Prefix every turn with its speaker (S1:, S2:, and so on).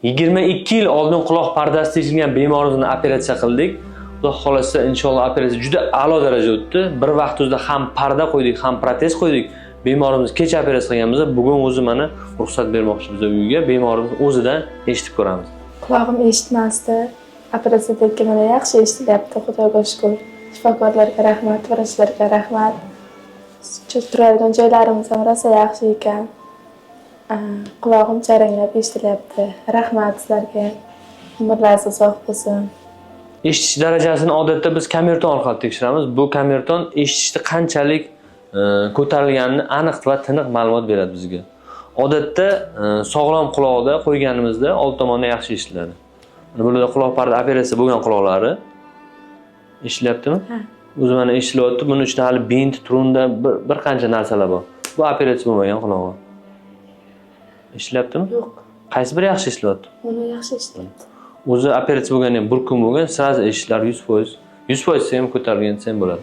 S1: 22 yil oldin quloq pardasi teshilgan bemorimizni operatsiya qildik. Xudo xohlasa, inshaalloh, operatsiya juda a'lo darajada o'tdi. Bir vaqt o'zida ham parda qo'ydik, ham protez qo'ydik. Bemorimiz kecha operatsiya qilganmiz, bugun o'zi mana ruxsat bermoqchi biz uyga. Bemorimiz o'zidan eshitib ko'ramiz.
S2: Qulog'im eshitmasdi. Operatsiyadan keyin mana yaxshi eshitilyapti, Xudoga shukur. Shifokorlarga rahmat, vrachlarga rahmat. Turadigan joylarimiz ham rosa yaxshi ekan. Qulog'im jaranglab eshitilyapti. Rahmat sizlarga. Umrlaringiz uzoq bo'lsin.
S1: Eshitish darajasini odatda biz kamerton orqali tekshiramiz. Bu kamerton eshitishni qanchalik ko'tarilganini aniq va tiniq ma'lumot beradi bizga. Odatda sog'lom quloqda qo'yganimizda old tomonda yaxshi eshitiladi. Mana bularda quloq parda operatsiya bo'lgan quloqlari eshitilyaptimi?
S2: Ha.
S1: O'zi mana eshitilyapti. Buni ichida hali bint, trunda bir qancha narsalar bor. Bu operatsiya bo'lmagan qulog'i. Eshitilyaptimi?
S2: Yo'q.
S1: Qaysi biri yaxshi eshitilyapti?
S2: Uni yaxshi eshitilyapti.
S1: O'zi operatsiya bo'lgandan bir kun bo'lgan, сразу eshitilar 100%. 100% desa ham, ko'tarilgan desa ham bo'ladi.